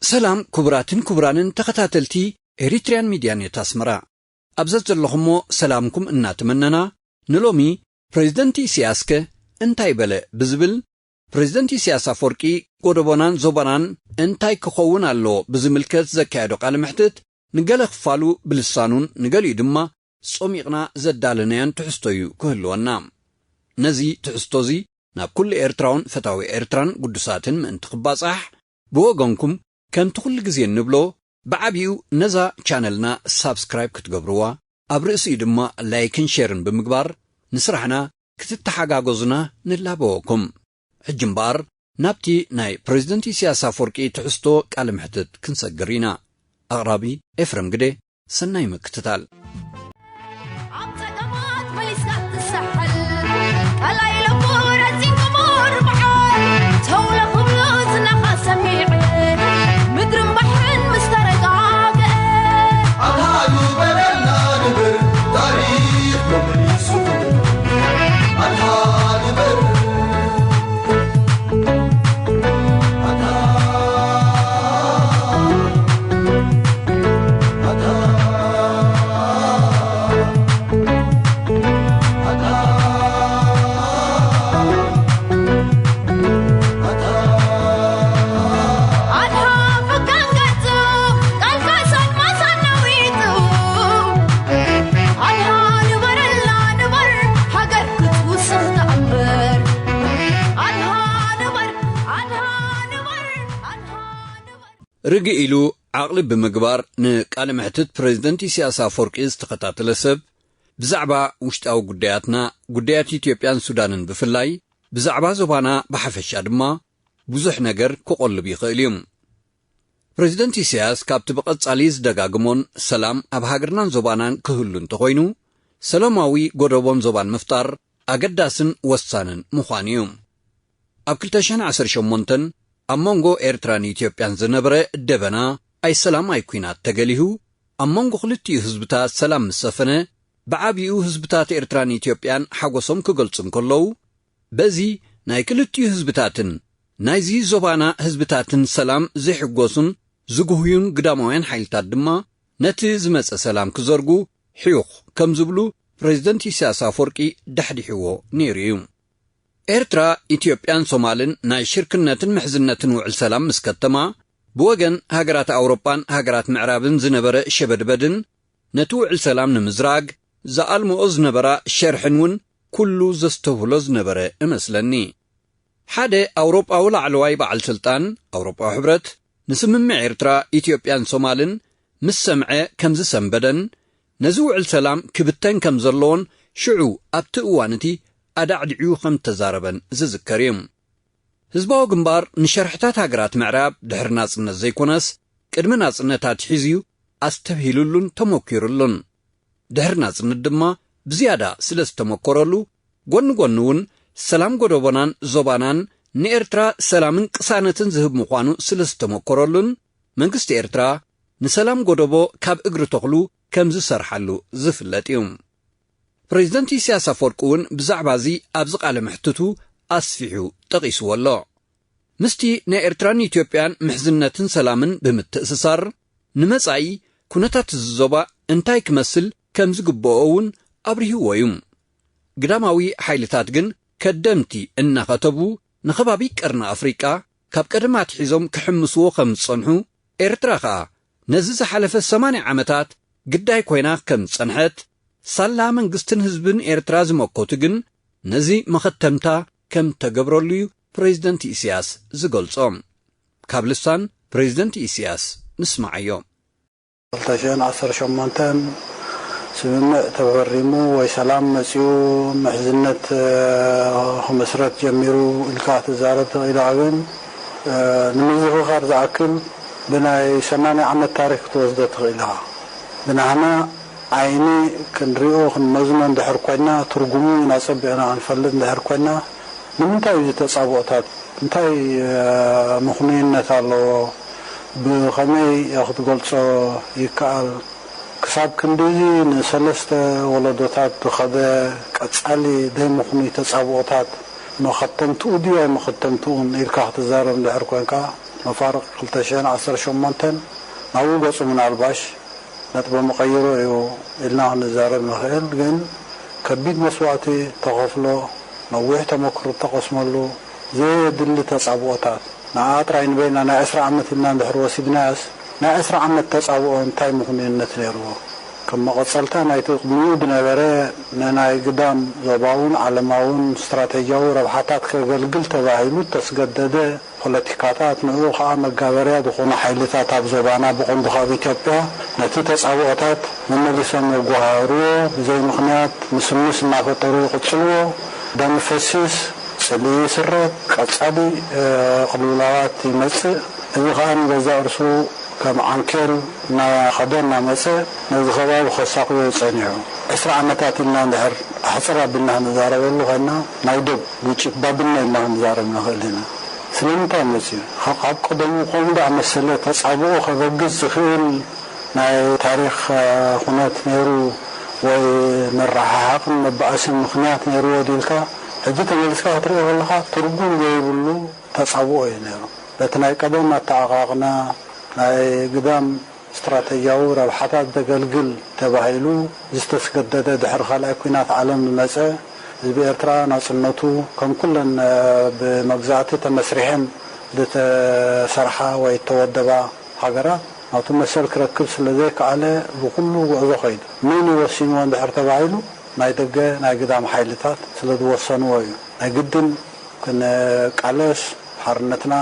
ሰላም ክቡራትን ክቡራንን ተኸታተልቲ ኤሪትሪያን ሚድያ ኔት ኣስመራ። ኣብ ዘዘለኹሞ ሰላምኩም እናተመነና፣ ንሎሚ ፕሬዝደንት ኢሳያስከ እንታይ በለ ብዝብል፣ ፕሬዝደንት ኢሳያስ ኣፈወርቂ ጎደቦናን ዞባናን እንታይ ክኸውን ኣለዎ ብዝምልከት ዘካየዶ ቃለ መሕትት፣ ንገለ ክፋሉ ብልሳኑን ንገሊኡ ድማ ጾሚቕና ዘዳለናዮን ትሕዝቶ እዩ ክህልወና። ነዚ ትሕዝቶ'ዚ ናብ ኩሉ ኤርትራውን ፈታዊ ኤርትራን ግዱሳትን ምእንቲ ክባጻሕ፣ ብወገንኩም ከምቲ ኩሉ ግዜ እንብሎ፣ ብዓቢኡ ነዛ ቻነልና ሳብስክራይብ ክትገብርዋ፣ ኣብ ርእሲኡ ድማ ላይክን ሼርን ብምግባር ንስራሕና ክትተሓጋገዙና ንላበወኩም። ሕጂ እምበኣር ናብቲ ናይ ፕሬዝደንት ኢሳያስ ኣፈወርቂ ትሕዝቶ ቃለ መሕትት ክንሰግር ኢና። ኣቕራቢ ኤፍረም ግደ። ሰናይ ምክትታል። ኣብ ጸገማት መሊስካ ትሰሓል፣ ቀላይ ልቡ ረዚን ክቡር በዓል፣ ተውለ ክብሉ ዝናኻ ሰሚዐ፣ ምድርን ባሕርን ምስ ተረጋግአ። ኣድሃ ንበረልና ንበር፣ ታሪኽ መመሊሱ። ኣድሃ ንበር። ኣድሃ። ርግእ ኢሉ ዓቕሊ ብምግባር ንቃለ መሕትት ፕሬዝደንት ኢሳያስ ኣፈወርቂ ዝተኸታተለ ሰብ፣ ብዛዕባ ውሽጣዊ ጉዳያትና፣ ጉዳያት ኢትዮጵያን ሱዳንን ብፍላይ፣ ብዛዕባ ዞባና ብሓፈሻ ድማ ብዙሕ ነገር ክቖልብ ይኽእል እዩ። ፕሬዝደንት ኢሳያስ ካብቲ ብቐጻሊ ዝደጋግሞን ሰላም ኣብ ሃገርናን ዞባናን ክህሉ እንተኾይኑ፣ ሰላማዊ ጎደቦን ዞባን ምፍጣር ኣገዳስን ወሳንን ምዃኑ እዩ። ኣብ ክልተ ሽሕን ዓሰርተ ሸሞንተን ኣብ መንጎ ኤርትራን ኢትዮጵያን ዝነበረ ደበና ኣይ ሰላም ኣይ ኲናት ተገሊሁ፣ ኣብ መንጎ ክልቲኡ ህዝብታት ሰላም ምስ ሰፈነ፣ ብዓቢኡ ህዝብታት ኤርትራን ኢትዮጵያን ሓጎሶም ክገልጹ እንከለዉ፣ በዚ ናይ ክልቲኡ ህዝብታትን ናይዚ ዞባና ህዝብታትን ሰላም ዘይሕጎሱን ዝጉህዩን ግዳማውያን ሓይልታት ድማ ነቲ ዝመጸ ሰላም ክዘርጉ ሕዩኽ ከም ዝብሉ ፕሬዝደንት ኢሳያስ ኣፈወርቂ ዳሕዲሕዎ ነይሩ እዩ። ኤርትራ፣ ኢትዮጵያን ሶማልን ናይ ሽርክነትን ምሕዝነትን ውዕል ሰላም ምስ ከተማ፣ ብወገን ሃገራት ኣውሮጳን ሃገራት ምዕራብን ዝነበረ ሸበድበድን ነቲ ውዕል ሰላም ንምዝራግ ዝኣልምኦ ዝነበራ ሸርሕን እውን ኩሉ ዘስተብህሎ ዝነበረ እመስለኒ። ሓደ ኣውሮጳዊ ላዕለዋይ በዓል ስልጣን ኣውሮጳዊ ሕብረት ንስምምዕ ኤርትራ፣ ኢትዮጵያን ሶማልን ምስ ሰምዐ ከም ዝሰንበደን ነዚ ውዕል ሰላም ክብተን ከም ዘለዎን ሽዑ ኣብቲ እዋን እቲ ኣዳዕዲዑ ከም እተዛረበን ዝዝከር እዩ። ህዝባዊ ግንባር ንሸርሕታት ሃገራት ምዕራብ ድሕሪ ናጽነት ዘይኮነስ ቅድሚ ናጽነት ኣትሒዙ ኣስተብሂሉሉን ተመኪሩሉን። ድሕሪ ናጽነት ድማ ብዝያዳ ስለ ዝተመኮረሉ፣ ጎኒ ጎኒ እውን ሰላም ጎደቦናን ዞባናን ንኤርትራ ሰላምን ቅሳነትን ዝህብ ምዃኑ ስለ ዝተመኮረሉን፣ መንግስቲ ኤርትራ ንሰላም ጎደቦ ካብ እግሪ ተኽሉ ከም ዝሰርሓሉ ዝፍለጥ እዩ። ፕሬዝደንት ኢሳያስ ኣፈወርቂ እውን ብዛዕባ እዚ ኣብዚ ቃለ መሕትቱ ኣስፊሑ ጠቒስዎ ኣሎ። ምስቲ ናይ ኤርትራን ኢትዮጵያን ምሕዝነትን ሰላምን ብምትእስሳር፣ ንመጻኢ ኩነታት እዚ ዞባ እንታይ ክመስል ከም ዝግብኦ እውን ኣብሪህዎ እዩ። ግዳማዊ ሓይልታት ግን ከደምቲ እናኸተቡ ንኸባቢ ቀርኒ ኣፍሪቃ ካብ ቀደም ኣትሒዞም ክሕምስዎ ከም ዝጸንሑ፣ ኤርትራ ኸኣ ነዚ ዝሓለፈ ሰማንያ ዓመታት ግዳይ ኮይና ከም ዝጸንሐት፣ ሳላ መንግስትን ህዝብን ኤርትራ ዝመከቱ ግን ነዚ መኸተምታ ከም ተገብረሉ እዩ ፕሬዝደንት ኢሳያስ ዝገልጾ። ካብ ልሳን ፕሬዝደንት ኢሳያስ ንስማዓዮ። ክልተ ሽሕን ዓሰርተ ሸሞንተን ስምምዕ ተፈሪሙ ወይ ሰላም መጺኡ ምሕዝነት፣ እ፣ ክምስረት ጀሚሩ ኢልካ ክትዛረብ ትኽእል ኢኻ። ግን፣ እ፣ ንምዝኽኻር ዝኣክል ብናይ ሰማንያ ዓመት ታሪኽ ክትወስዶ ትኽእል ኢኻ። ብናህና ዓይኒ ክንሪኦ ክንመዝኖ እንድሕር ኮይና፣ ትርጉሙ ኢና ጸቢቕና ክንፈልጥ እንድሕር ኮይና፣ ንምንታይ እዩ እዚ ተጻብኦታት? እንታይ፣ እ፣ ምኽኑይነት ኣለዎ? ብኸመይ ክትገልጾ ይከኣል? ክሳብ ክንድዚ ንሰለስተ ወለዶታት ዝኸደ ቀጻሊ ዘይምኽኑይ ተጻብኦታት መኸተምትኡ ድዩ ኣይመኸተምትኡን ኢልካ ክትዛረብ እንድሕር ኮንካ፣ መፋርቕ ክልተ ሽሕን ዓሰርተ ሸሞንተን ናብኡ ገጹ ምናልባሽ ነጥበ መቐይሮ እዩ ኢልና ክንዛረብ ንኽእል። ግን ከቢድ መስዋእቲ ተኸፍሎ፣ ነዊሕ ተመክሮ ተቐስመሉ፣ ዘየድሊ ተጻብኦታት፣ ንኣ ጥራይ ንበይና ናይ ዕስራ ዓመት ኢልና እንድሕር ወሲድናያስ፣ ናይ ዕስራ ዓመት ተጻብኦ እንታይ ምኽንዩነት ነይርዎ? ከም መቐጸልታ ናይቲ ቅድሚኡ ዝነበረ ንናይ ግዳም ዞባውን ዓለማውን ስትራተጂያዊ ረብሓታት ከገልግል ተባሂሉ እተስገደደ ፖለቲካታት፣ ንኡ ኸኣ መጋበርያ ዝኾኑ ሓይልታት ኣብ ዞባና፣ ብቐንዱ ካብ ኢትዮጵያ፣ ነቲ ተጻብኦታት መመሊሶም የጓሃህርዎ፣ ብዘይ ምኽንያት ምስምስ እናፈጠሩ ይቕጽልዎ። ደም ይፈስስ፣ ጽልኢ ይስረግ፣ ቀጻሊ፣ እ፣ ቅልውላዋት ይመጽእ። እዚ ኸኣ ንገዛእ ርእሱ ከም ዓንኬል እናኸደ እናመጸ ነዚ ከባቢ ከሳቕዮ እዩ ጸኒሑ። ዕስራ ዓመታት ኢልና እንድሕር ኣሕጽር ኣቢልና ክንዛረበሉ ኸይና ናይ ዶብ ግጭት ባድመ ኢልና ክንዛረብ ንኽእል ኢና። ስለምንታይ መጺኡ? ካብ ቀደሙ ከምኡ ደኣ መሰለ ተጻብኦ ከበግስ ዝኽእል ናይ ታሪኽ፣ እ፣ ኩነት ነይሩ ወይ መረሓሓቕን መባኣስን ምኽንያት ነይርዎ ድልካ? ሕጂ ተመሊስካ ክትሪኦ ከለኻ ትርጉም ዘይብሉ ተጻብኦ እዩ ነይሩ። በቲ ናይ ቀደም ኣተዓቓቕና ናይ ግዳም ስትራተጂያዊ ረብሓታት ዘገልግል ተባሂሉ ዝተስገደደ ድሕሪ ካልኣይ ኲናት ዓለም ዝመጸ ህዝቢ ኤርትራ ናጽነቱ ከም ኩለን፣ እ፣ ብመግዛእቲ ተመስሪሐን ዝተሰርሓ ወይ እተወደባ ሃገራት ናቱ መሰል ክረክብ ስለ ዘይከኣለ ብኹሉ ጉዕዞ ኸይዱ። መን እዩ ወሲንዎ እንድሕር ተባሂሉ ናይ ደገ ናይ ግዳም ሓይልታት ስለ ዝወሰንዎ እዩ። ናይ ግድን ክንቃለስ፣ ሓርነትና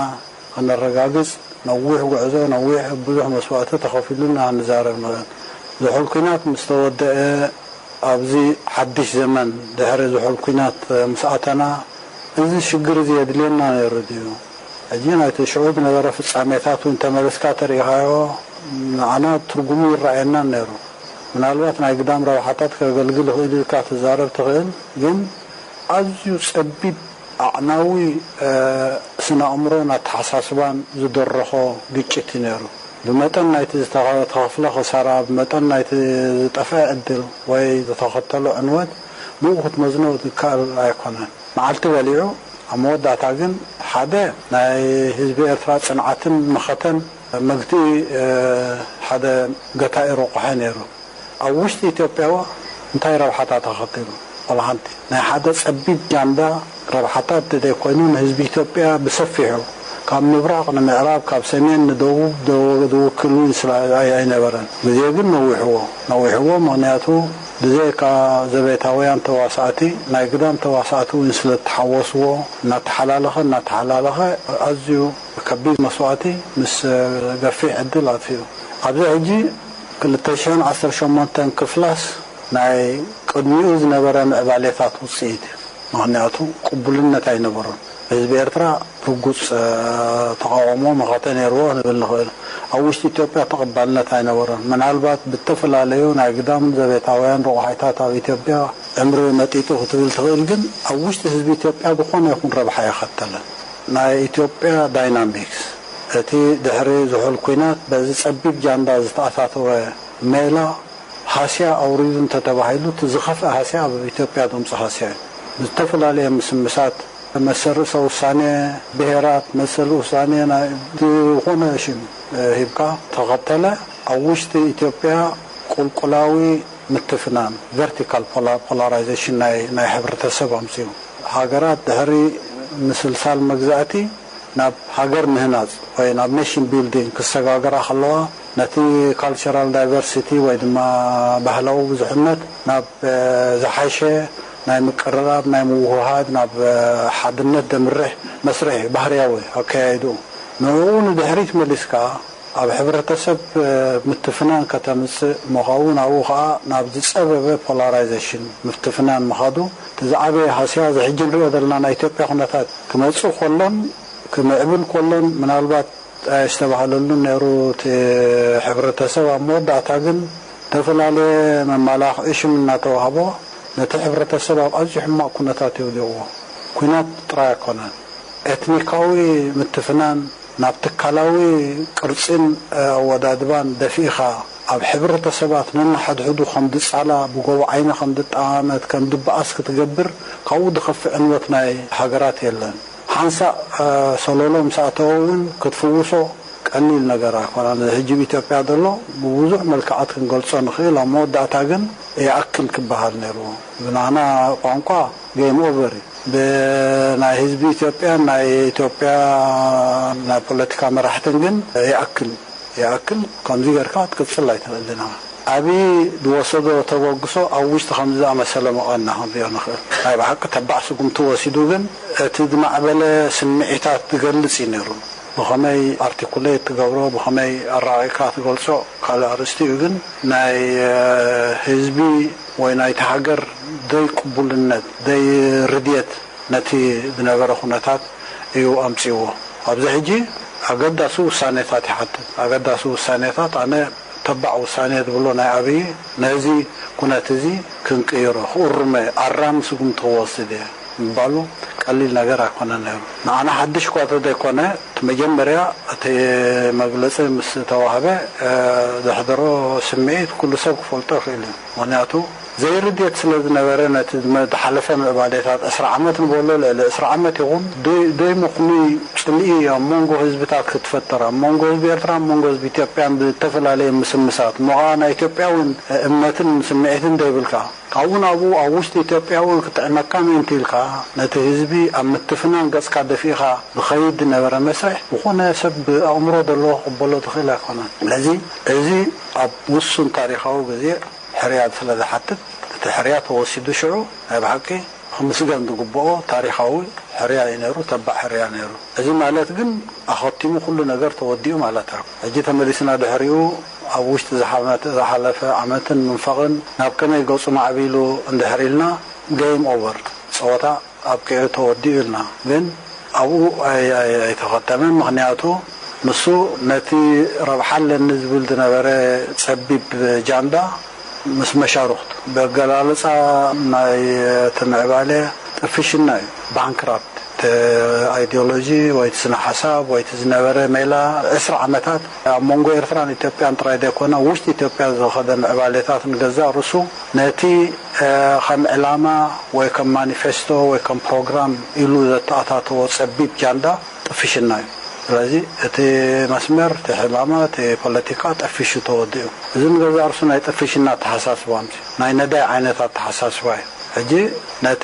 ከነረጋግጽ ነዊሕ ጉዕዞ፣ ነዊሕ ብዙሕ መስዋእቲ ተኸፊሉና ክንዛረብ ንኽእል። ዝሑል ኲናት ምስ ተወደአ፣ ኣብዚ ሓድሽ ዘመን ድሕሪ ዝሑል ኲናት ምስ ኣተና፣ እዚ ሽግር እዚ የድልየና ነይሩ ድዩ? ሕጂ ናይቲ ሽዑ ዝነበረ ፍጻሜታት እውን ተመሊስካ ተሪኢኻዮ፣ ንዓና ትርጉሙ ይረኣየናን ነይሩ። ምናልባት ናይ ግዳም ረብሓታት ከገልግል ይኽእል ኢልካ ትዛረብ ትኽእል፣ ግን ኣዝዩ ጸቢብ ኣዕናዊ፣ እ፣ ስነ ኣእምሮን ኣተሓሳስባን ዝደረኾ ግጭት እዩ ነይሩ። ብመጠን ናይቲ ዝተኸ-፣ ተኸፍለ ክሳራ፣ ብመጠን ናይቲ ዝጠፍአ ዕድል ወይ ዝተኸተሎ ዕንወት ብኡ ክትመዝኖ ዝከኣል ኣይኮነን። መዓልቲ በሊዑ፣ ኣብ መወዳእታ ግን ሓደ ናይ ህዝቢ ኤርትራ ጽንዓትን መኸተን መግትኢ፣ እ፣ ሓደ ገታኢ ረቑሐ ነይሩ። ኣብ ውሽጢ ኢትዮጵያ እንታይ ረብሓታት ኣኸቲሉ? ዋላ ሓንቲ። ናይ ሓደ ጸቢብ ጃንዳ ረብሓታት ደደይ ኮይኑ ንህዝቢ ኢትዮጵያ ብሰፊሑ ካብ ምብራቕ ንምዕራብ፣ ካብ ሰሜን ንደቡብ ደው-፣ ዝውክል እውን ስለ ኣይ-፣ ኣይነበረን። ግዜ ግን ነዊሕዎ፣ ነዊሕዎ። ምኽንያቱ ብዘይካ ዘቤታውያን ተዋሳእቲ፣ ናይ ግዳም ተዋሳእቲ እውን ስለ እተሓወስዎ፣ እናተሓላለኸ፣ እናተሓላለኸ ኣዝዩ ከቢድ መስዋእቲ ምስ ገፊሕ ዕድል ኣጥፊኡ። ኣብዚ ሕጂ ክልተ ሽሕን ዓሰርተ ሸሞንተን ክፍላስ ናይ ቅድሚኡ ዝነበረ ምዕባሌታት ውጽኢት እዩ። ምኽንያቱ ቅቡልነት ኣይነበሮን። ህዝቢ ኤርትራ ርጉጽ፣ እ፣ ተቓውሞ መኸተ ነይርዎ ክንብል ንኽእል። ኣብ ውሽጢ ኢትዮጵያ ተቐባልነት ኣይነበሮን። ምናልባት ብተፈላለዩ ናይ ግዳም ዘቤታውያን ረቑሓታት ኣብ ኢትዮጵያ ዕምሪ መጢጡ ክትብል ትኽእል፣ ግን ኣብ ውሽጢ ህዝቢ ኢትዮጵያ ዝኾነ ይኹን ረብሓ የኸተለን። ናይ ኢትዮጵያ ዳይናሚክስ፣ እቲ ድሕሪ ዝሑል ኲናት በዚ ጸቢብ ጃንዳ ዝተኣታተወ ሜላ ሃስያ ኣውሪዱ እንተተባሂሉ፣ እቲ ዝኸፍአ ሃስያ ኣብ ኢትዮጵያ ድምፂ ሃስያ እዩ። ብዝተፈላለየ ምስምሳት መሰል ርእሰ ውሳኔ ብሄራት፣ መሰል ውሳኔ ናይ ዝኾነ ሽም፣ እ፣ ሂብካ ተኸተለ፣ ኣብ ውሽጢ ኢትዮጵያ ቁልቁላዊ ምትፍናን፣ ቨርቲካል ፖላ-፣ ፖላራይዜሽን ናይ፣ ናይ ሕብረተሰብ ኣምፅኡ። ሃገራት ድሕሪ ምስልሳል መግዛእቲ ናብ ሃገር ምህናጽ ወይ ናብ ኔሽን ቢልዲንግ ክሰጋገራ ከለዋ፣ ነቲ ካልቸራል ዳይቨርሲቲ ወይ ድማ ባህላዊ ብዙሕነት ናብ፣ እ፣ ዝሓሸ ናይ ምቅርራብ፣ ናይ ምውህሃድ፣ ናብ፣ እ፣ ሓድነት ደምርሕ መስርሕ እዩ፣ ባህርያዊ ኣከያይድኡ። ንዕኡ ንድሕሪት መሊስካ ኣብ ሕብረተሰብ፣ እ፣ ምትፍናን ከተምጽእ ምዃኑ፣ ናብኡ ኸኣ ናብ ዝጸበበ ፖላራይዜሽን ምትፍናን ምኻዱ፣ እቲ ዝዓበየ ሃስያ፣ እዚ ሕጂ ንሪኦ ዘለና ናይ ኢትዮጵያ ኩነታት ክመጽእ ከሎን ክምዕብል ከሎን፣ ምናልባት ኣይስተባህለሉን ነይሩ እቲ ሕብረተሰብ። ኣብ መወዳእታ ግን ዝተፈላለየ መመላኽዒ ሽም እናተዋህቦ፣ ነቲ ሕብረተሰብ ኣብ ኣዝዩ ሕማቕ ኩነታት የውዲቕዎ። ኲናት ጥራይ ኣይኮነን። ኤትኒካዊ ምትፍናን ናብ ትካላዊ ቅርጺን ኣወዳድባን ደፊእኻ፣ ኣብ ሕብረተሰባት ነንሓድሕዱ ከም ድጻላ፣ ብጎቦ ዓይኒ ከም ድጠማመት፣ ከም ድበኣስ ክትገብር፣ ካብኡ ድኸፍእ ዕንወት ናይ ሃገራት የለን። ሓንሳእ ሰሎሎ ምስ ኣተወ እውን ክትፍውሶ ቀሊል ነገር ኣይኮነን። እዚ ሕጂ ኣብ ኢትዮጵያ ዘሎ ብብዙሕ መልክዓት ክንገልጾ ንኽእል። ኣብ መወዳእታ ግን ይኣክል ክበሃል ነይርዎ። ብናና ቋንቋ ጌም ኦቨር እዩ። ብናይ ህዝቢ ኢትዮጵያን ናይ ኢትዮጵያ ናይ ፖለቲካ መራሕትን ግን ይኣክል፣ ይኣክል፣ ከምዚ ጌርካ ክትቅጽል ኣይትኽእልን ኢኻ። ኣብይ ዝወሰዶ ተበግሶ ኣብ ውሽጢ ከምዚ ዝኣመሰለ መቐና ክንሪኦ ንኽእል። ናይ ብሓቂ ተባዕ ስጉምቲ ወሲዱ፣ ግን እቲ ዝማዕበለ ስምዒታት ዝገልጽ እዩ ነይሩ። ብኸመይ ኣርቲኩሌት ትገብሮ፣ ብኸመይ ኣራቒቕካ ትገልጾ ካልእ ኣርእስቲ እዩ። ግን ናይ ህዝቢ ወይ ናይቲ ሃገር ዘይቅቡልነት፣ ዘይርድየት ነቲ ዝነበረ ኩነታት እዩ ኣምጺእዎ። ኣብዚ ሕጂ ኣገዳሲ ውሳኔታት ይሓትት። ኣገዳሲ ውሳኔታት፣ ኣነ ተባዕ ውሳኔ ዝብሎ ናይ ኣብይ፣ ነዚ ኩነት እዚ ክንቅይሮ፣ ክእርሞ፣ ኣራሚ ስጉምቲ ክወስድ እየ ምባሉ ቀሊል ነገር ኣይኮነን ነይሩ። ንዓና ሓድሽ እኳ እንተዘይኮነ፣ እቲ መጀመርያ እቲ መግለጺ ምስ ተዋህበ፣ እ፣ ዘሕደሮ ስምዒት ኩሉ ሰብ ክፈልጦ ይኽእል እዩ። ምኽንያቱ ዘይርድየት ስለ ዝነበረ፣ ነቲ ዝመ-፣ ዝሓለፈ ምዕባሌታት ዕስራ ዓመት ንበሎ፣ ልዕሊ ዕስራ ዓመት ይኹን፣ ደይ-፣ ደይምኽኑይ ጽልኢ ኣብ መንጎ ህዝብታት ክትፈጥር፣ ኣብ መንጎ ህዝቢ ኤርትራ፣ ኣብ መንጎ ህዝቢ ኢትዮጵያን ብዝተፈላለየ ምስምሳት፣ እሞ ኸኣ ናይ ኢትዮጵያውን እምነትን ስምዒትን ዘይብልካ፣ ካብኡ ናብኡ ኣብ ውሽጢ ኢትዮጵያ እውን ክጥዕመካ ምእንቲ ኢልካ፣ ነቲ ህዝቢ ኣብ ምትፍናን ገጽካ ደፊእካ ዝኸይድ ዝነበረ መስርሕ፣ ዝኾነ ሰብ ኣእምሮ ዘለዎ ክቕበሎ ዝኽእል ኣይኮነን። ስለዚ፣ እዚ ኣብ ውሱን ታሪኻዊ ግዜ ሕርያ ስለ ዝሓትት፣ እቲ ሕርያ ተወሲዱ ሽዑ ናይ ብሓቂ ክምስገን ዝግብኦ ታሪኻዊ ሕርያ እዩ ነይሩ፣ ተባዕ ሕርያ ነይሩ። እዚ ማለት ግን ኣኸቲሙ ኩሉ ነገር ተወዲኡ ማለት ኣይኮነን። ሕጂ ተመሊስና ድሕሪኡ ኣብ ውሽጢ ዝሓመት-፣ ዝሓለፈ ዓመትን መንፈቕን ናብ ከመይ ገጹ ማዕቢሉ እንድሕር ኢልና፣ ጌም ኦቨር፣ ጸወታ ኣብቂዑ ተወዲኡ ኢልና። ግን ኣብኡ ኣይ-፣ ኣይ-፣ ኣይተኸተመን። ምኽንያቱ ንሱ ነቲ ረብሓ ኣለኒ ዝብል ዝነበረ ጸቢብ ጃንዳ ምስ መሻርኽቱ፣ በገላልጻ ናይ እቲ ምዕባለ ጥፍሽና እዩ፣ ባንክራፕት። እቲ ኣይዲዮሎጂ ወይ እቲ ስነ ሓሳብ ወይ እቲ ዝነበረ ሜላ ዕስራ ዓመታት ኣብ መንጎ ኤርትራን ኢትዮጵያን ጥራይ ዘይኮነ፣ ውሽጢ ኢትዮጵያ ዝኸደ ምዕባሌታት ንገዛእ ርእሱ ነቲ፣ እ፣ ከም ዕላማ ወይ ከም ማኒፌስቶ ወይ ከም ፕሮግራም ኢሉ ዘተኣታተዎ ጸቢብ ጃንዳ ጥፍሽና እዩ። ስለዚ እቲ መስመር፣ እቲ ዕላማ፣ እቲ ፖለቲካ ጠፊሹ ተወዲኡ። እዚ ንገዛእ ርእሱ ናይ ጥፍሽና ኣተሓሳስባ፣ ናይ ነዳይ ዓይነት ኣተሓሳስባ እዩ። ሕጂ ነቲ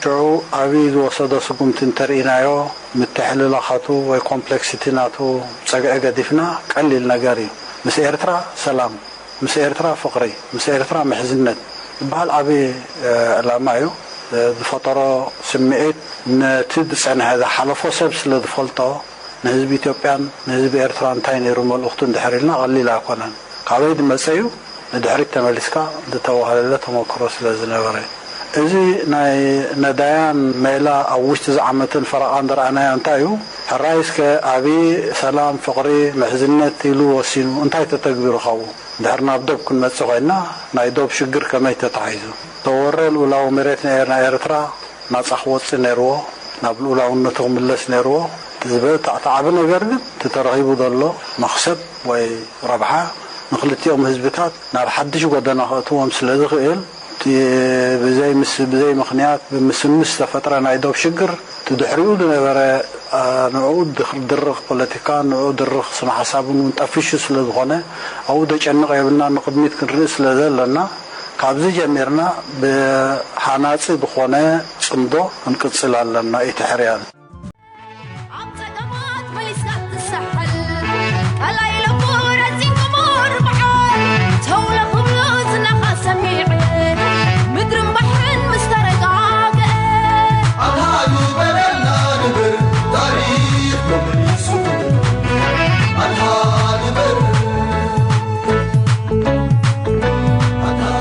ሽዑ ኣብይ ዝወሰዶ ስጉምቲ እንተርኢናዮ፣ ምትሕልላኻቱ ወይ ኮምፕሌክሲቲ ናቱ ጸግዒ ገዲፍና፣ ቀሊል ነገር እዩ። ምስ ኤርትራ ሰላም፣ ምስ ኤርትራ ፍቕሪ፣ ምስ ኤርትራ ምሕዝነት ዝበሃል ዓቢ፣ እ፣ ዕላማ እዩ። እ፣ ዝፈጠሮ ስምዒት፣ ነቲ ዝጸንሐ ዝሓለፎ ሰብ ስለ ዝፈልጦ፣ ንህዝቢ ኢትዮጵያን ንህዝቢ ኤርትራ እንታይ ነይሩ መልእኽቱ እንድሕር ኢልና ቀሊል ኣይኮነን። ካበይ ዝመጸ እዩ? ንድሕሪት ተመሊስካ ዝተዋህለለ ተመክሮ ስለ ዝነበረ። እዚ ናይ ነዳያን ሜላ ኣብ ውሽጢ እዚ ዓመትን ፈረቓን ዝረኣናዮ እንታይ እዩ? ሕራይ እስከ ኣብይ ሰላም፣ ፍቕሪ፣ ምሕዝነት ኢሉ ወሲኑ እንታይ ተተግቢሩ ካብኡ? እንድሕር ናብ ዶብ ክንመጽእ ኮይንና፣ ናይ ዶብ ሽግር ከመይ ተታሒዙ? ተወረ ልኡላዊ መሬት ናይ ኤር-፣ ናይ ኤርትራ ናጻ ክወጽእ ነይርዎ፣ ናብ ልኡላውነቱ ክምለስ ነይርዎ። እቲ ዝበ-፣ እቲ ዓቢ ነገር ግን እቲ ተረኺቡ ዘሎ መኽሰብ ወይ ረብሓ ንክልቲኦም ህዝብታት ናብ ሓድሽ ጎደና ከእትዎም ስለ ዝኽእል፣ እቲ ብዘይ ምስ-፣ ብዘይ ምኽንያት ብምስምስ ዝተፈጥረ ናይ ዶብ ሽግር፣ እቲ ድሕሪኡ ዝነበረ፣ ኣ፣ ንዕኡ ድኽ-፣ ድርኽ ፖለቲካ፣ ንዕኡ ድርኽ ስነ ሓሳብን እውን ጠፊሹ ስለ ዝኾነ፣ ኣብኡ ደጨንቕ የብልና፣ ንቕድሚት ክንርኢ ስለ ዘለና፣ ካብዚ ጀሚርና ብሃናጺ ዝኾነ ጽምዶ ክንቅጽል ኣለና። ኢቲ ሕርያን ኣብ ጸገማት መሊስካ ትሰሓል፣ ቀላይ ልቡ ረዚን ክቡር በዓል፣ ተውለ ክብሉ ዝናኻ ሰሚዐ፣ ምድርን ባሕርን ምስ ተረጋግአ። ኣድሃ ግበረልና ንብር፣ ታሪኽ መመሊሱ። ኣድሃ ግበር። ኣድሃ።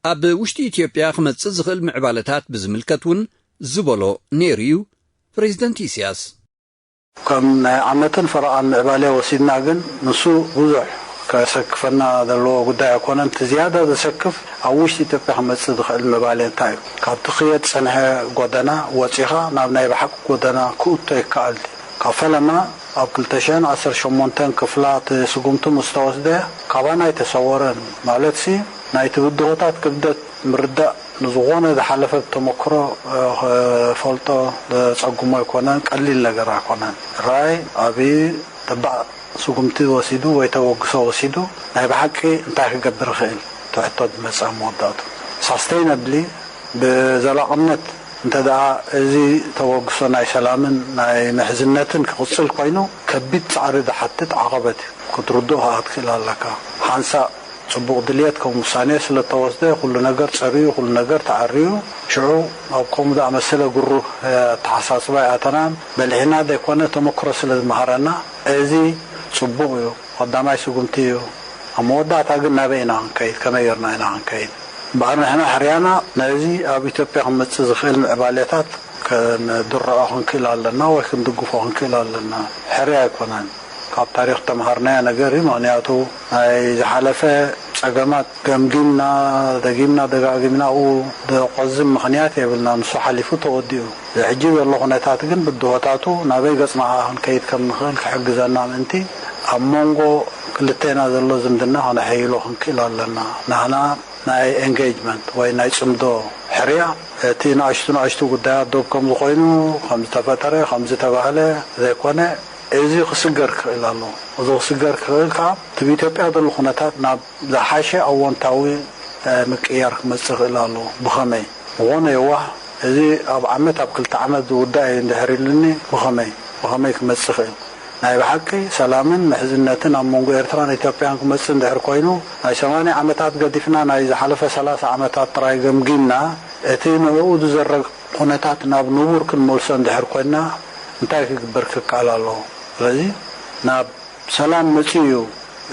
ኣብ ውሽጢ ኢትዮጵያ ክመጽእ ዝኽእል ምዕባለታት ብዝምልከት እውን ዝበሎ ነይሩ እዩ። ፕሬዚደንት ኢሳያስ። ከም ናይ ዓመትን ፈረቓን ምዕባለ ወሲድና ግን ንሱ ብዙሕ ከሰክፈና ዘለዎ ጉዳይ ኣይኮነን። እቲ ዝያዳ ዘሰክፍ ኣብ ውሽጢ ኢትዮጵያ ክመጽእ ዝኽእል ምዕባለ እንታይ እዩ? ካብቲ ክየድ ዝጸንሐ ጎደና ወጺኻ ናብ ናይ ብሓቂ ጎደና ክእቶ ይከኣል ድዩ? ካብ ፈለማ ኣብ ክልተ ሽሕን ዓሰርተ ሸሞንተን ክፍላት ስጉምቲ ምስ ተወስደ ካባና ኣይተሰወረን። ማለትሲ ናይቲ ብድሆታት ክብደት ምርዳእ ንዝኾነ ዝሓለፈ ብተመክሮ ክፈልጦ ዘጸግሞ ኣይኮነን፣ ቀሊል ነገር ኣይኮነን። ራይ ኣብዪ ተባዕ ስጉምቲ ወሲዱ ወይ ተበግሶ ወሲዱ ናይ ብሓቂ እንታይ ክገብር ይኽእል? እቲ ሕቶ ዝመጽእ ኣብ መወዳእቱ ሳስተይነብሊ ብዘላቕነት እንተ ደኣ እዚ ተበግሶ ናይ ሰላምን ናይ ምሕዝነትን ክቕጽል ኮይኑ ከቢድ ጻዕሪ ዝሓትት ዓቐበት እዩ። ክትርድኦ ከኣ ትክእል ኣለካ። ሓንሳእ ጽቡቕ ድልየት ከም ውሳኔ ስለ እተወስደ ኩሉ ነገር ጸርዩ፣ ኩሉ ነገር ተዓርዩ፣ ሽዑ ኣብ ከምኡ ዝኣመሰለ ግሩህ ኣተሓሳስባ ኣይኣተናን። በሊሕና ዘይኮነ ተመክሮ ስለ ዝመሃረና እዚ ጽቡቕ እዩ፣ ቀዳማይ ስጉምቲ እዩ። ኣብ መወዳእታ ግን ናበይ ኢና ክንከይድ? ከመይ ጌርና ኢና ክንከይድ? እምበኣር ንሕና ሕርያና ነዚ ኣብ ኢትዮጵያ ክመጽእ ዝኽእል ምዕባሌታት ክንድርዖ ክንክእል ኣለና ወይ ክንድግፎ ክንክእል ኣለና። ሕርያ ኣይኮነን። ካብ ታሪኽ ተምሃርናዮ ነገር እዩ። ምኽንያቱ ናይ ዝሓለፈ ጸገማት ገምጊምና፣ ደጊምና ደጋጊምና ኣብኡ ዘቆዝም ምኽንያት የብልና። ንሱ ሓሊፉ ተወዲኡ። እዚ ሕጂ ዘሎ ኩነታት ግን ብድሆታቱ ናበይ ገጽና ከኣ ክንከይድ ከም ንኽእል ክሕግዘና ምእንቲ ኣብ መንጎ ክልቴና ዘሎ ዝምድና ከነሐይሎ ክንክእል ኣለና። ናህና ናይ ኤንጌጅመንት ወይ ናይ ጽምዶ ሕርያ እቲ ንኣሽቱ ንኣሽቱ ጉዳያት ዶብ ከም ዝኾይኑ ከም ዝተፈጠረ ከም ዝተባህለ ዘይኮነ እዚ ክስገር ክኽእል ኣለዎ። እዚ ክስገር ክኽእል ከዓ እቲ ብኢትዮጵያ ዘሎ ኩነታት ናብ ዝሓሸ ኣወንታዊ ምቅይያር ክመፅእ ይኽእል ኣለዎ። ብኸመይ? ዝኾነ የዋህ እዚ ኣብ ዓመት ኣብ ክልተ ዓመት ዝውዳእ እዩ እንድሕር ኢሉኒ ብኸመይ ብኸመይ ክመፅእ ይኽእል? ናይ ብሓቂ ሰላምን ምሕዝነትን ኣብ መንጎ ኤርትራን ኢትዮጵያን ክመጽእ እንድሕር ኮይኑ ናይ ሰማንያ ዓመታት ገዲፍና ናይ ዝሓለፈ ሰላሳ ዓመታት ጥራይ ገምጊምና እቲ ንዕኡ ዝዘረግ ኩነታት ናብ ንቡር ክንመልሶ እንድሕር ኮይንና እንታይ ክግበር ክከኣል ኣለዎ? ስለዚ ናብ ሰላም መጺኡ እዩ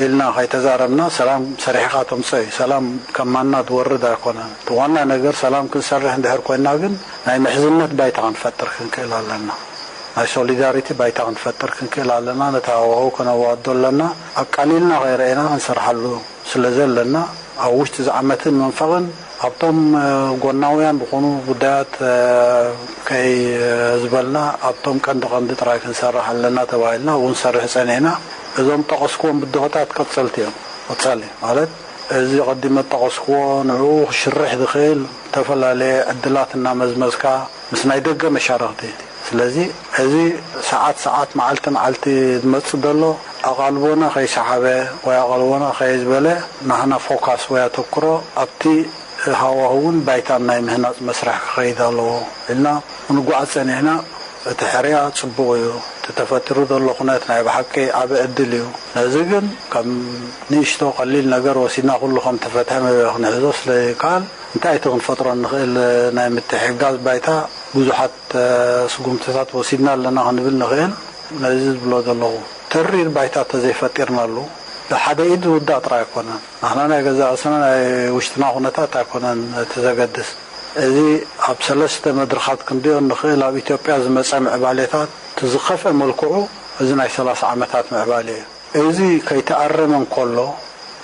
ኢልና ከይተዛረብና ሰላም ሰሪሕኻ ተምጽኦ እዩ። ሰላም ከማና ዝወርድ ኣይኮነን። እቲ ዋና ነገር ሰላም ክንሰርሕ እንድሕር ኮይንና ግን ናይ ምሕዝነት ባይታ ክንፈጥር ክንክእል ኣለና። ናይ ሶሊዳሪቲ ባይታ ክንፈጥር ክንክእል ኣለና። ነቲ ሃዋህው ከነዋዶ ኣለና። ኣቃሊልና ከይረኤና ክንሰርሓሉ ስለ ዘለና ኣብ ውሽጢ እዚ ዓመትን መንፈቕን ኣብቶም ጎናውያን ዝኾኑ ጉዳያት ከይዝበልና ኣብቶም ቀንዲ ቀንዲ ጥራይ ክንሰርሕ ኣለና ተባሂልና እውን ሰርሕ ጸኒሕና። እዞም ጠቐስክዎም ብድሆታት ቀጸልቲ እዮም። ቀጻሊ ማለት እዚ ቀዲመ ጠቐስክዎ ንዕኡ ክሽርሕ ዝኽእል ዝተፈላለየ ዕድላት እናመዝመዝካ ምስ ናይ ደገ መሻርኽቲ። ስለዚ እዚ ሰዓት ሰዓት መዓልቲ መዓልቲ ዝመጽእ ዘሎ ኣቓልቦና ከይሰሓበ ወይ ኣቓልቦና ከይዝበለ ናህና ፎካስ ወይ ኣተኩሮ ኣብቲ ሃዋህውን ባይታን ናይ ምህናጽ መስርሕ ክኸይድ ኣለዎ ኢልና ክንጓዓዝ ጸኒሕና። እቲ ሕርያ ጽቡቕ እዩ። እቲ ተፈጢሩ ዘሎ ኩነት ናይ ብሓቂ ዓቢ ዕድል እዩ። ነዚ ግን ከም ንእሽቶ ቀሊል ነገር ወሲድና ኩሉ ከም ተፈትሐ ክንሕዞ ስለ ይከኣል እንታይ እቲ ክንፈጥሮ እንኽእል ናይ ምትሕግጋዝ ባይታ ብዙሓት ስጉምትታት ወሲድና ኣለና ክንብል ንኽእል። ነዚ ዝብሎ ዘለኹ ተሪር ባይታ ተዘይፈጢርናሉ ብሓደ ኢድ ዝውዳእ ጥራይ ኣይኮነን። ንሕና ናይ ገዛእ ርእስና ናይ ውሽጥና ኩነታት ኣይኮነን እቲ ዘገድስ። እዚ ኣብ ሰለስተ መድረኻት ክንሪኦ እንኽእል ኣብ ኢትዮጵያ ዝመፀ ምዕባሌታት እቲ ዝኸፍአ መልክዑ እዚ ናይ ሰላሳ ዓመታት ምዕባሌ እዩ። እዚ ከይተኣረመ እንከሎ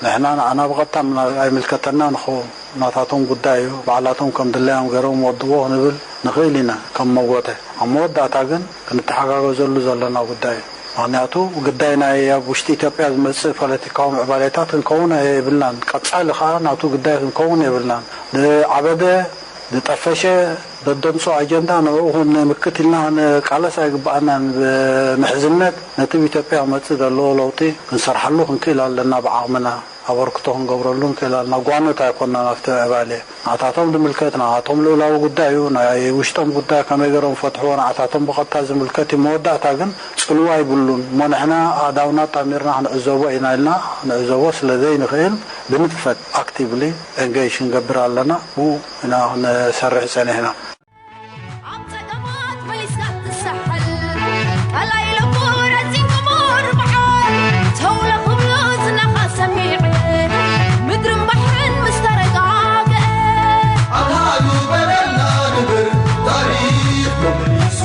ንሕና ንዓና ብቐጥታ ኣይምልከተናን ይኸውን። ናታቶም ጉዳይ እዩ። ባዕላቶም ከም ድላዮም ገይሮም ወድዎ ክንብል ንኽእል ኢና ከም መጎተ። ኣብ መወዳእታ ግን ክንተሓጋገዘሉ ዘለና ጉዳይ እዩ። ምኽንያቱ ግዳይ ናይ ኣብ ውሽጢ ኢትዮጵያ ዝመጽእ ፖለቲካዊ ምዕባሌታት ክንከውን የብልናን። ቀጻሊ ከኣ ናቱ ግዳይ ክንከውን የብልናን። ዝዓበደ ዝጠፈሸ ደደምጾ ኣጀንዳ ንዕኡ ክንምክት ኢልና ክንቃለስ ኣይግብኣናን። ብምሕዝነት ነቲ ኣብ ኢትዮጵያ ክመጽእ ዘለዎ ለውጢ ክንሰርሓሉ ክንክእል ኣለና። ብዓቕምና ኣበርክቶ ክንገብረሉ ንክእል ኣለና። ጓኖት ኣይኮንናን ኣብቲ ምዕባሌ። ንዓታቶም ዝምልከት ንዓቶም ልኡላዊ ጉዳይ እዩ። ናይ ውሽጦም ጉዳይ ከመይ ገይሮም ፈትሕዎ ንዓታቶም ብቐጥታ ዝምልከት እዩ። መወዳእታ ግን ጽልዋ ይብሉን እሞ ንሕና ኣእዳውና ኣጣሚርና ክንዕዘቦ ኢና ኢልና ክንዕዘቦ ስለ ዘይንኽእል ብንጥፈት ኣክቲቭሊ ኤንጌጅ ክንገብር ኣለና። ብኡ ኢና ክንሰርሕ ጸኒሕና። ኣብ ጸገማት መሊስካ ትሰሓል ቀላይ ልቡ ረዚን ክቡር በዓል ተውለ ክብሉ ዝናኻ ሰሚዐ ምድርን ባሕርን ምስ ተረጋግአ ኣሃዱ በለና ንብር ታሪኽ መመሊሱ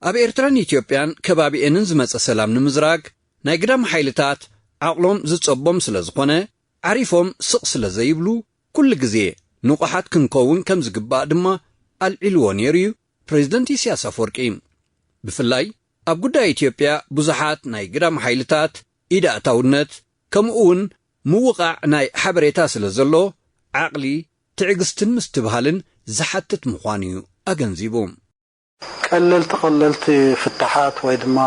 ኣብ ኤርትራን ኢትዮጵያን ከባቢኤንን ዝመጸ ሰላም ንምዝራግ ናይ ግዳም ሓይልታት ዓቕሎም ዝጸቦም ስለ ዝኾነ፣ ዓሪፎም ስቕ ስለ ዘይብሉ፣ ኩሉ ግዜ ንቑሓት ክንከውን ከም ዝግባእ ድማ ኣልዒልዎ ነይሩ እዩ ፕሬዝደንት ኢሳያስ ኣፈወርቂ። ብፍላይ ኣብ ጉዳይ ኢትዮጵያ ብዙሓት ናይ ግዳም ሓይልታት ኢድ ኣእታውነት፣ ከምኡ እውን ምውቓዕ ናይ ሓበሬታ ስለ ዘሎ፣ ዓቕሊ፣ ትዕግስትን ምስትብሃልን ዝሓትት ምዃኑ እዩ ኣገንዚቡ። ቀለልቲ ቀለልቲ ፍታሓት ወይ ድማ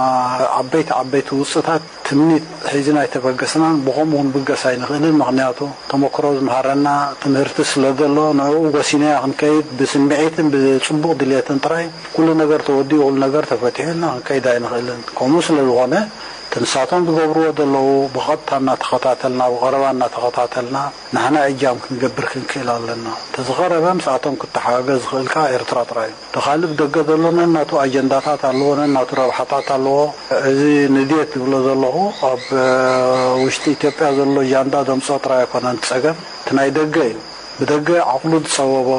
ዓበይቲ ዓበይቲ ውፅታት ትምኒት ሒዝና ኣይተበገስናን፣ ብኸምኡ ክንብገስ ኣይንኽእልን። ምኽንያቱ ተመክሮ ዝምሃረና ትምህርቲ ስለ ዘሎ፣ ንዕኡ ጎሲናዮ ክንከይድ፣ ብስምዒትን ብፅቡቕ ድልየትን ጥራይ ኩሉ ነገር ተወዲኡ፣ ኩሉ ነገር ተፈቲሑ ኢልና ክንከይድ ኣይንኽእልን። ከምኡ ስለ ዝኾነ፣ እቲ ንሳቶም ዝገብርዎ ዘለዉ ብቐጥታ እናተኸታተልና፣ ብቐረባ እናተኸታተልና፣ ንሕና እጃም ክንገብር ክንክእል ኣለና። እቲ ዝቐረበ ምስኣቶም ክተሓጋገዝ ዝኽእል ከኣ ኤርትራ ጥራይ እዩ። እቲ ካልእ ብደገ ዘሎ ነናቱ ኣጀንዳታት ኣለዎ፣ ነናቱ ረብሓታት ኣለዎ። እዚ ንድየት ዝብሎ ዘለኹ ኣብ፣ እ፣ ውሽጢ ኢትዮጵያ ዘሎ ጃንዳ ዘምጽኦ ጥራይ ኣይኮነን እቲ ጸገም፣ እቲ ናይ ደገ እዩ። ብደገ ዓቕሉ ዝጸበቦ፣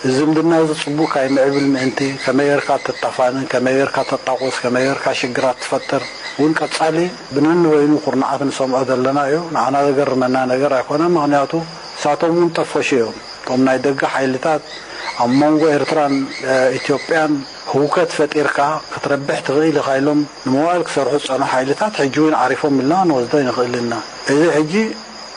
እዚ ዝምድና እዚ ጽቡቕ ካይምዕብል ምእንቲ፣ ከመይ ጌርካ ተጣፋንን፣ ከመይ ጌርካ ተጣቑስ፣ ከመይ ጌርካ ሽግራት ትፈጥር፣ እውን ቀጻሊ ብነንበይኑ ኩርናዓት ንሰምዖ ዘለና እዩ። ንዓና ዘገርመና ነገር ኣይኮነን። ምኽንያቱ ንሳቶም እውን ጠፈሹ እዮም። እቶም ናይ ደገ ሓይልታት ኣብ መንጎ ኤርትራን፣ እ፣ ኢትዮጵያን ህውከት ፈጢርካ ክትረብሕ ትኽእል ኢኻ ኢሎም ንመዋእል ክሰርሑ ዝጸንሑ ሓይልታት ሕጂ እውን ዓሪፎም ኢልና ክንወስዶ ኣይንኽእልን ኢና። እዚ ሕጂ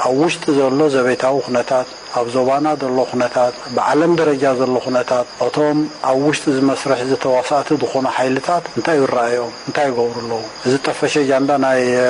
ኣብ ውሽጢ ዘሎ ዘቤታዊ ኩነታት፣ ኣብ ዞባና ዘሎ ኩነታት፣ ብዓለም ደረጃ ዘሎ ኩነታት፣ እቶም ኣብ ውሽጢ እዚ መስርሕ እዚ ተዋሳእቲ ዝኾኑ ሓይልታት እንታይ ይረኣዮም? እንታይ ይገብሩ ኣለዉ? እዚ ጠፈሸ ጃንዳ ናይ፣ እ፣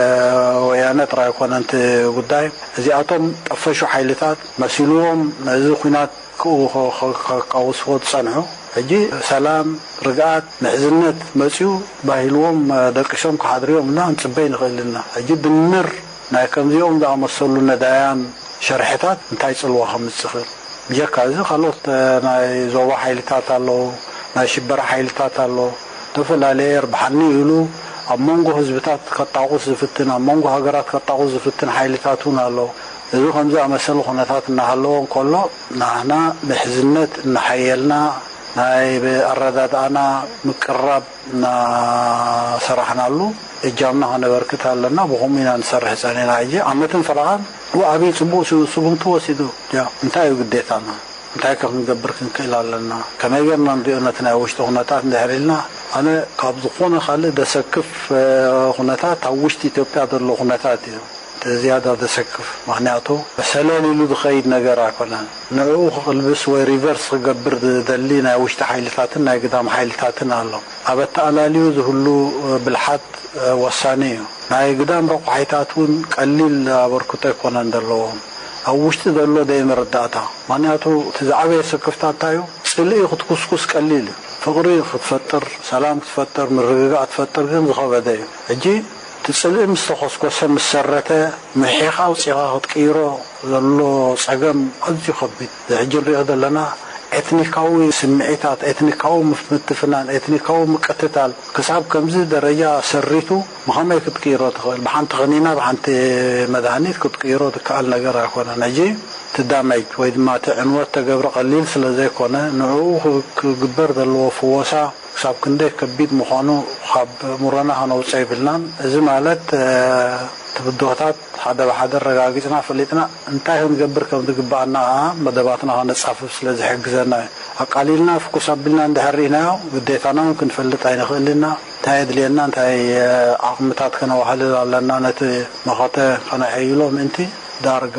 ወያነ ጥራይ ኣይኮነን እቲ ጉዳይ። እዚኣቶም ጠፈሹ ሓይልታት መሲልዎም ነዚ ኲናት ክኡ-፣ ከ-፣ ከ-፣ ከቃውስዎ ዝጸንሑ፣ ሕጂ ሰላም፣ ርግኣት፣ ምሕዝነት መጺኡ ባሂልዎም፣ እ፣ ደቂሶም ክሓድርዮም እና ክንጽበይ ንኽእል እና። ሕጂ ድምር ናይ ከምዚኦም ዝኣመሰሉ ነዳያን ሸርሕታት እንታይ ጽልዋ ከምጽእ ይኽእል? ብጀካ እዚ ካልኦት፣ እ፣ ናይ ዞባ ሓይልታት ኣለዉ፣ ናይ ሽበራ ሓይልታት ኣሎ። ዝተፈላለየ ርብሓኒ ኢሉ ኣብ መንጎ ህዝብታት ከጣቑስ ዝፍትን፣ ኣብ መንጎ ሃገራት ከጣቑስ ዝፍትን ሓይልታት እውን ኣሎ። እዚ ከምዚ ኣመሰሉ ኩነታት እናሃለዎ እንከሎ፣ ንሕና ምሕዝነት እናሓየልና፣ ናይ ኣረዳድኣና ምቅርራብ እናሰራሕናሉ እጃምና ከነበርክት ኣለና። ብኸምኡ ኢና ንሰርሕ ጸኒሕና። ሕጂ ዓመትን ፈረቓን፣ ው፣ ዓብዪ ጽቡቕ ስ-፣ ስጉምቲ ወሲዱ። ያ፣ እንታይ እዩ ግዴታና? እንታይ ከ ክንገብር ክንክእል ኣለና? ከመይ ጌርና ንሪኦ ነቲ ናይ ውሽጢ ኩነታት እንድሕር ኢልና፣ ኣነ ካብ ዝኾነ ካልእ ዘሰክፍ፣ እ፣ ኩነታት ኣብ ውሽጢ ኢትዮጵያ ዘሎ ኩነታት እዩ እቲ ዝያዳ ዘሰክፍ። ምኽንያቱ ሰለል ኢሉ ዝኸይድ ነገር ኣይኮነን። ንዕኡ ክቕልብስ ወይ ሪቨርስ ክገብር ዝደሊ ናይ ውሽጢ ሓይልታትን ናይ ግዳም ሓይልታትን ኣሎ። ኣብ ኣተኣላልዩ ዝህሉ፣ እ፣ ብልሓት፣ እ፣ ወሳኒ እዩ። ናይ ግዳም ረቋሒታት እውን ቀሊል ኣበርክቶ ኣይኮነን ዘለዎም። ኣብ ውሽጢ ዘሎ ዘይምርዳእታ። ምኽንያቱ እቲ ዝዓበየ ስክፍታ እንታይ እዩ? ጽልኢ ክትኩስኩስ ቀሊል እዩ። ፍቕሪ ክትፈጥር፣ ሰላም ክትፈጥር፣ ምርግጋእ ክትፈጥር ግን ዝኸበደ እዩ። ሕጂ እቲ ጽልኢ ምስ ተኾስኮሰ፣ ምስ ሰረተ፣ ምሒኻ ኣውጺኻ ክትቅይሮ ዘሎ ጸገም ኣዝዩ ከቢድ። እዚ ሕጂ ንሪኦ ዘለና ኤትኒካዊ ስምዒታት፣ ኤትኒካዊ ምፍ-፣ ምትፍናን፣ ኤትኒካዊ ምቅትታል ክሳብ ከምዚ ደረጃ ሰሪቱ ብኸመይ ክትቅይሮ ትኽእል? ብሓንቲ ክኒና፣ ብሓንቲ መድሃኒት ክትቅይሮ ትከኣል ነገር ኣይኮነን። ሕጂ እቲ ዳሜጅ ወይ ድማ እቲ ዕንወት ተገብረ ቀሊል ስለ ዘይኮነ፣ ንዕኡ ክ-፣ ክግበር ዘለዎ ፍወሳ ክሳብ ክንደይ ከቢድ ምዃኑ ካብ ሙረና ከነውፅኦ የብልናን። እዚ ማለት፣ እ፣ እቲ ብድሆታት ሓደ ብሓደ ኣረጋጊፅና ፈሊጥና እንታይ ክንገብር ከም ዝግበኣና ከዓ መደባትና ከነፃፍፍ ስለ ዝሕግዘና እዩ። ኣቃሊልና ፍኩስ ኣቢልና እንድሕር ርኢናዮ ግዴታና እውን ክንፈልጥ ኣይንኽእልን ኢና። እንታይ የድልየና፣ እንታይ፣ እ፣ ዓቕምታት ከነዋህልል ኣለና፣ ነቲ መኸተ ከነሐይሎ ምእንቲ ዳርጋ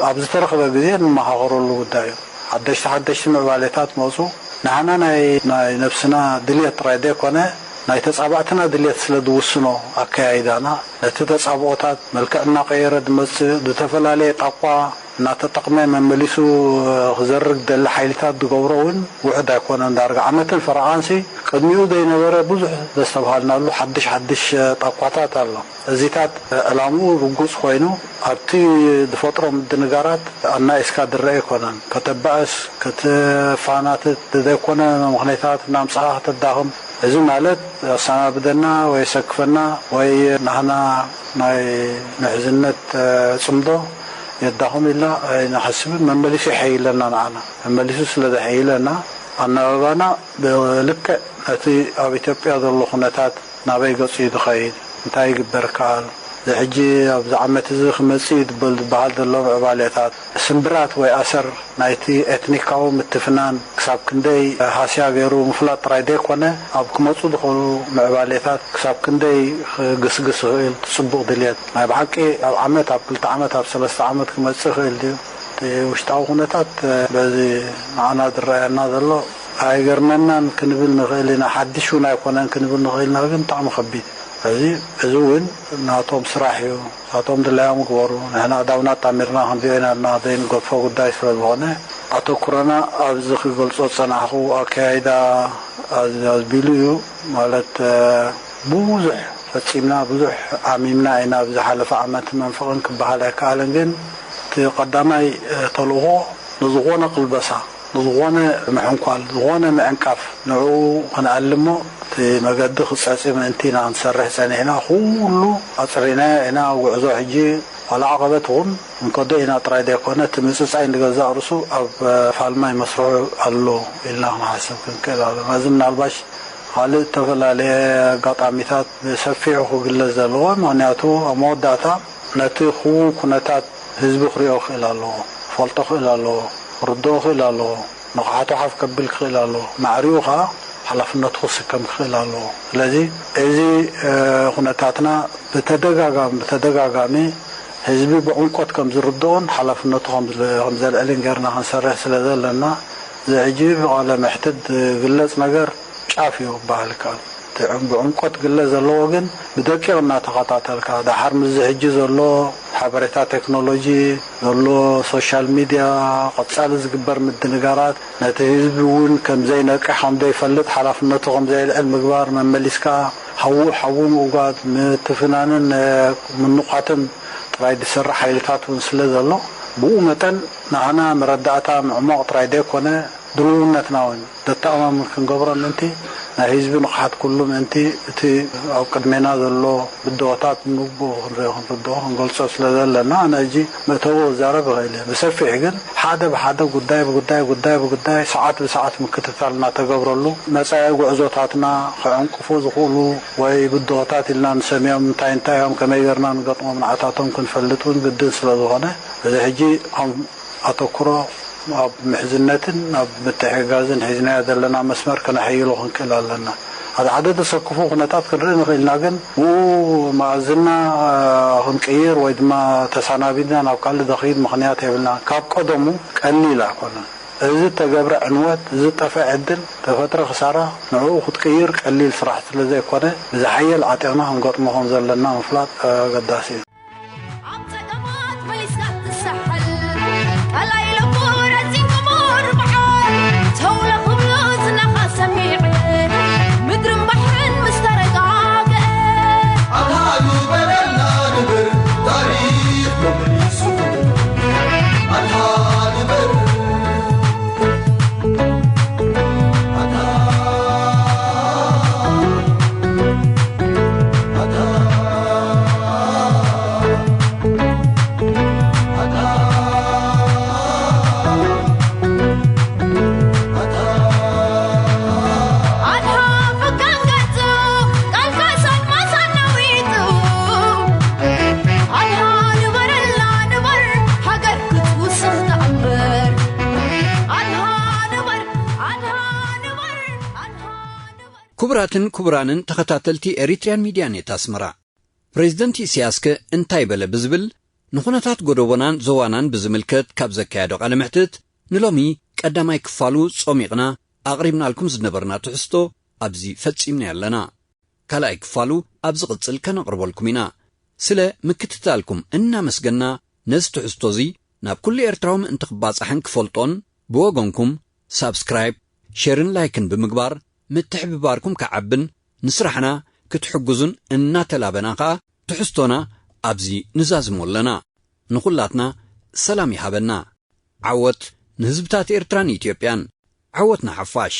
ኣብ ዝተረኽበ ግዜ ንመኻኸረሉ ጉዳይ እዩ። ሓደሽቲ ሓደሽቲ ምዕባሌታት መፁ። ንዓና ናይ፣ ናይ ነብስና ድልየት ጥራይ ዘይኮነ፣ ናይ ተጻባእትና ድልየት ስለ ዝውስኖ ኣከያይዳና፣ ነቲ ተጻብኦታት መልክዕ እናቐየረ ዝመጽእ፣ ዝተፈላለየ ጣቋ እናተጠቕመ መመሊሱ ክዘርግ ዝደሊ ሓይልታት ዝገብሮ እውን ውሑድ ኣይኮነን። ዳርጋ ዓመትን ፈረቓንሲ ቅድሚኡ ዘይነበረ ብዙሕ ዘስተብሃልናሉ ሓድሽ ሓድሽ ጣቋታት ኣሎ። እዚታት ዕላምኡ ርጉጽ ኮይኑ፣ ኣብቲ ዝፈጥሮ ምድንጋራት ኣናኢስካ ዝረአ ኣይኮነን። ከተባእስ፣ ክትፋናትት፣ ብዘይኮነ ምኽንያታት እናምጻኻ ከተዳኽም፣ እዚ ማለት ኣሰናብደና ወይ የሰክፈና ወይ ናህና ናይ ምሕዝነት፣ እ፣ ጽምዶ የዳኽም ኢልና ኣይንሓስብን። መመሊሱ የሐይለና፣ ንዓና መመሊሱ ስለ ዘሐይለና፣ ኣናባባና ብልክዕ እቲ ኣብ ኢትዮጵያ ዘሎ ኩነታት ናበይ ገጹ እዩ ዝኸይድ? እንታይ ይግበር ይከኣል? እዚ ሕጂ ኣብዚ ዓመት እዚ ክመጽእ እዩ ዝበል ዝበሃል ዘሎ ምዕባሌታት ስምብራት ወይ ኣሰር ናይቲ ኤትኒካዊ ምትፍናን ክሳብ ክንደይ ሃስያ ገይሩ ምፍላጥ ጥራይ ዘይኮነ፣ ኣብ ክመጹ ዝኽእሉ ምዕባሌታት ክሳብ ክንደይ ክግስግስ ይኽእል፣ ጽቡቕ ድልየት ናይ ብሓቂ ኣብ ዓመት፣ ኣብ ክልተ ዓመት፣ ኣብ ሰለስተ ዓመት ክመጽእ ይኽእል ድዩ? እቲ ውሽጣዊ ኩነታት በዚ ንዓና ዝረኣየና ዘሎ ኣይገርመናን ክንብል ንኽእል ኢና፣ ሓድሽ እውን ኣይኮነን ክንብል ንኽእል ኢና፣ ግን ብጣዕሚ ከቢድ። ስለዚ እዚ እውን ናቶም ስራሕ እዩ። ንሳቶም ድላዮም ግበሩ። ንሕና ኣእዳውና ኣጣሚርና ክንሪኦ ኢና ኢልና ዘይንገድፎ ጉዳይ ስለ ዝኾነ፣ ኣተኩሮና ኣብዚ ክገልጾ ዝጸናሕኩ ኣከያይዳ ኣዝ-፣ ኣዝቢሉ እዩ። ማለት፣ እ፣ ብዙሕ ፈጺምና፣ ብዙሕ ዓሚምና ኢና ኣብ ዝሓለፈ ዓመትን መንፈቕን ክበሃል ኣይከኣልን። ግን እቲ ቀዳማይ፣ እ፣ ተልእኾ ንዝኾነ ቅልበሳ፣ ንዝኾነ ምሕንኳል፣ ዝኾነ ምዕንቃፍ ንዕኡ ክንኣሊ እሞ እቲ መገዲ ክጸጺ ምእንቲ ኢና ክንሰርሕ ጸኒሕና። ኩሉ ኣጽሪናዮ ኢና። ጉዕዞ ሕጂ ዋላ ዓቐበት እውን ክንከዶ ኢና ጥራይ ዘይኮነ፣ እቲ ምጽጻይ ንገዛእ ርእሱ ኣብ ፋልማይ መስርሑ ኣሎ ኢልና ክንሓስብ ክንክእል ኣለና። እዚ ምናልባሽ ካልእ እተፈላለየ ኣጋጣሚታት ብሰፊሑ ክግለጽ ዘለዎ፣ ምኽንያቱ ኣብ መወዳእታ ነቲ ክዉን ኩነታት ህዝቢ ክሪኦ ክእል ኣለዎ፣ ክፈልጦ ክእል ኣለዎ፣ ክርድኦ ክእል ኣለዎ፣ ንቕሓቱ ሓፍ ከብል ክእል ኣለዎ። ማዕሪኡ ኸኣ ሓላፍነቱ ክስከም ክእል ኣለዎ። ስለዚ እዚ፣ እ፣ ኩነታትና ብተደጋጋሚ፣ ብተደጋጋሚ ህዝቢ ብዕምቆት ከም ዝርድኦን ሓላፍነቱ ከም ዝለ-፣ ከም ዘልዕልን ጌርና ክንሰርሕ ስለ ዘለና፣ እዚ ሕጂ ብቓለ መሕትት ዝግለጽ ነገር ጫፍ እዩ ክበሃል ይከኣል። እቲ ዕም-፣ ብዕምቆት ክግለጽ ዘለዎ ግን ብደቂቕ እናተኸታተልካ፣ ደሓር ምስዚ ሕጂ ዘሎ ሓበሬታ ቴክኖሎጂ፣ ዘሎ ሶሻል ሚድያ፣ ቀጻሊ ዝግበር ምድንጋራት፣ ነቲ ህዝቢ እውን ከም ዘይነቅሕ፣ ከም ዘይፈልጥ፣ ሓላፍነቱ ከም ዘየልዕል ምግባር፣ መመሊስካ ሓዊ ሓዊ ምእጓድ፣ ምትፍናንን፣ እ፣ ምንቋትን ጥራይ ዝሰርሕ ሓይልታት እውን ስለ ዘሎ፣ ብኡ መጠን ንዓና መረዳእታ ምዕሟቕ ጥራይ ዘይኮነ፣ ድልውነትና እውን ዘተኣማምን ክንገብሮ ምእንቲ፣ ናይ ህዝቢ ንቕሓት ኩሉ ምእንቲ፣ እቲ ኣብ ቅድሜና ዘሎ ብድሆታት ንግቡእ ክንሪኦ፣ ክንርድኦ፣ ክንገልጾ ስለ ዘለና፣ ኣነ ሕጂ መእተዊ ክዛረብ ይኽእል እየ። ብሰፊሕ ግን ሓደ ብሓደ፣ ጉዳይ ብጉዳይ፣ ጉዳይ ብጉዳይ፣ ሰዓት ብሰዓት ምክትታል እናተገብረሉ፣ መጻኢ ጉዕዞታትና ክዕንቅፉ ዝኽእሉ ወይ ብድሆታት ኢልና ንሰምዮም እንታይ እንታይ እዮም፣ ከመይ ጌርና ንገጥሞም፣ ንዓታቶም ክንፈልጥ እውን ግድን ስለ ዝኾነ፣ እዚ ሕጂ ከም ኣተኩሮ ኣብ ምሕዝነትን ኣብ ምትሕግጋዝን ሒዝናዮ ዘለና መስመር ከነሐይሎ ክንክእል ኣለና። ሓደ ሓደ ዘሰክፉ ኩነታት ክንርኢ ንኽእል ኢና፣ ግን ብኡ መኣዝና፣ እ፣ ክንቅይር ወይ ድማ ተሰናቢድና ናብ ካልእ ዘኽይድ ምኽንያት የብልና። ካብ ቀደሙ ቀሊል ኣይኮነን። እዚ እተገብረ ዕንወት፣ እዚ ዝጠፍአ ዕድል፣ ተፈጥረ ክሳራ፣ ንዕኡ ክትቅይር ቀሊል ስራሕ ስለ ዘይኮነ፣ ብዝሓየል ዓጢቕና ክንገጥሞ ከም ዘለና ምፍላጥ ኣገዳሲ እዩ። ኣብ ጸገማት መሊስካ ትሰሓል፣ ቀላይ ለቦ ረዚን ክቡር በዓል፣ ተውለ ክብሉ ዝናኻ ሰሚዐ፣ ምድርን ባሕርን ምስ ተረጋግአ። ኣድሃ ንበረልና ንብር፣ ታሪኽ መመሊሱ። ኣድሃ ንበር። ኣድሃ። ኣድሃ። ኣድሃ። ኣድሃ ፍካን ገጹ፣ ቃልካ ሳድማስ ኣናዊጡ። ኣድሃ ንበረልና ንበር፣ ሃገር ክትውስኽ ትኣምር። ኣድሃ ንበር፣ ኣድሃ ንበር፣ ኣድሃ ንበር። ክቡራትን ክቡራንን ተኸታተልቲ ኤሪትሪያን ሚድያ ኔት ኣስመራ፣ ፕሬዝደንት ኢሳያስከ እንታይ በለ ብዝብል ንኹነታት ጎደቦናን ዞባናን ብዝምልከት ካብ ዘካየዶ ቃለ መሕትት ንሎሚ ቀዳማይ ክፋሉ ጾሚቕና ኣቕሪብናልኩም ዝነበርና ትሕዝቶ ኣብዚ ፈጺምና ኣለና። ካልኣይ ክፋሉ ኣብ ዝቕጽል ከነቕርበልኩም ኢና። ስለ ምክትታልኩም እናመስገና ነዚ ትሕዝቶ እዚ ናብ ኩሉ ኤርትራዊ ምእንቲ ክባጻሕን ክፈልጦን ብወገንኩም ሳብስክራይብ፣ ሼርን ላይክን ብምግባር ምትሕብባርኩም ክዓብን ንስራሕና ክትሕግዙን እናተላበና ከኣ ትሕዝቶና ኣብዚ ንዛዝሞ ኣለና። ንኹላትና ሰላም ይሃበና። ዓወት ንህዝብታት ኤርትራን ኢትዮጵያን። ዓወት ንሓፋሽ።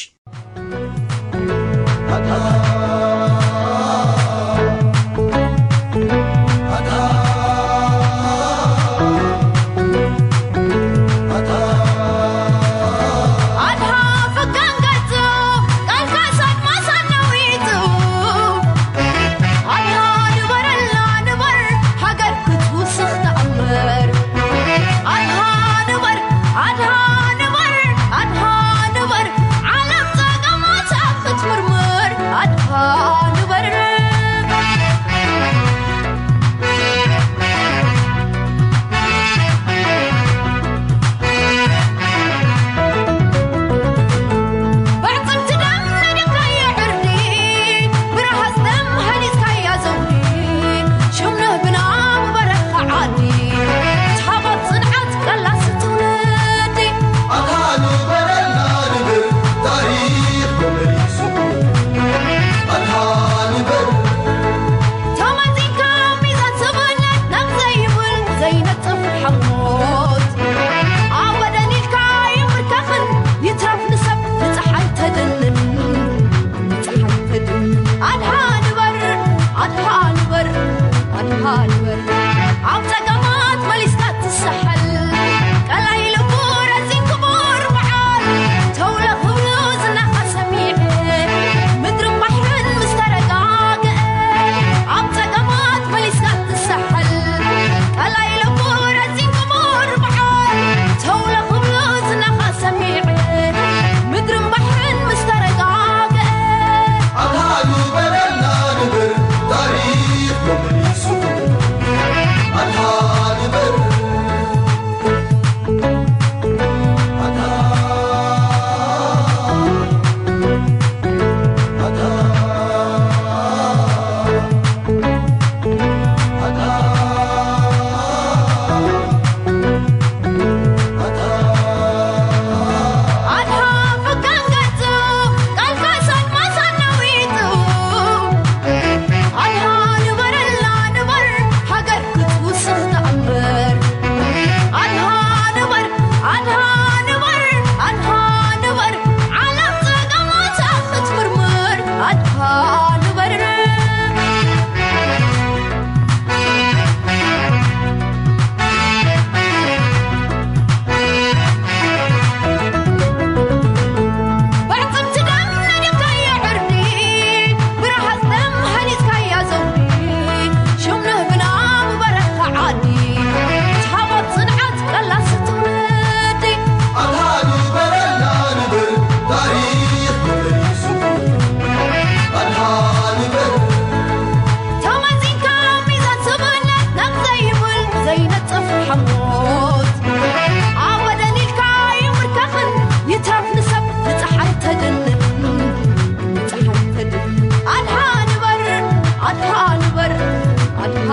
ኣድሃ ፍካን ገጹ፣ ቃልካ ሳድማስ ኣድሃ ንበር ኣብ ጸገማት መሊስካ ትሰሓል። ቀላይ ልቡ ረዚን ክቡር በዓል ተውለ ክብሉ ዝናኻ ሰሚዐ ምድርን ባሕርን ምስ ተረጋግአ ኣብ ጸገማት መሊስካ ትሰሓል። ቀላይ ልቡ ረዚን ክቡር በዓል ተውለ ክብሉ ዝናኻ ሰሚዐ ምድርን ባሕርን ምስ ተረጋግአ ኣድሃ ንበረልና ንበር ታሪኽ መመሊሱ ኣድሃ ንበር ኣድሃ ኣድሃ ኣድሃ ኣድሃ ፍካን ገጹ ቃልካ ሰልማሳ ነዊጡ ኣድሃ ንበረልና ንበር ሃገር ክትውስኽ ተኣምር ኣድሃ ንበር ኣድሃ ንበር ኣድሃ ንበር ዓለም ጸገማታ ክትምርምር ኣድሃ ንበር ብዕጽምቲ ደም ነዲፍካያ ዕርዲ ብረሃጽ ደም ሃኒጽካያ ዘውዲ ሽም ንህብና ምበረኻ ዓዲ ትሃቦት ጽንዓት ቀላሲ ትውልዲ ኣድሃ ንበረልና ንበር ታሪኽ መመሊሱ ኣድሃ ንበር ተመዚንካ ሚዛን ስብእነት ናብ ዘይብል ዘይነጽፍ ሓሞት ኣብ በደል ኢልካ ይምርከኽን ይትረፍ ንሰብ ንጸሓይ ተድንን ንጸሓይ ተድንን ኣድሃ ንበር ኣድሃ ንበር ኣድሃ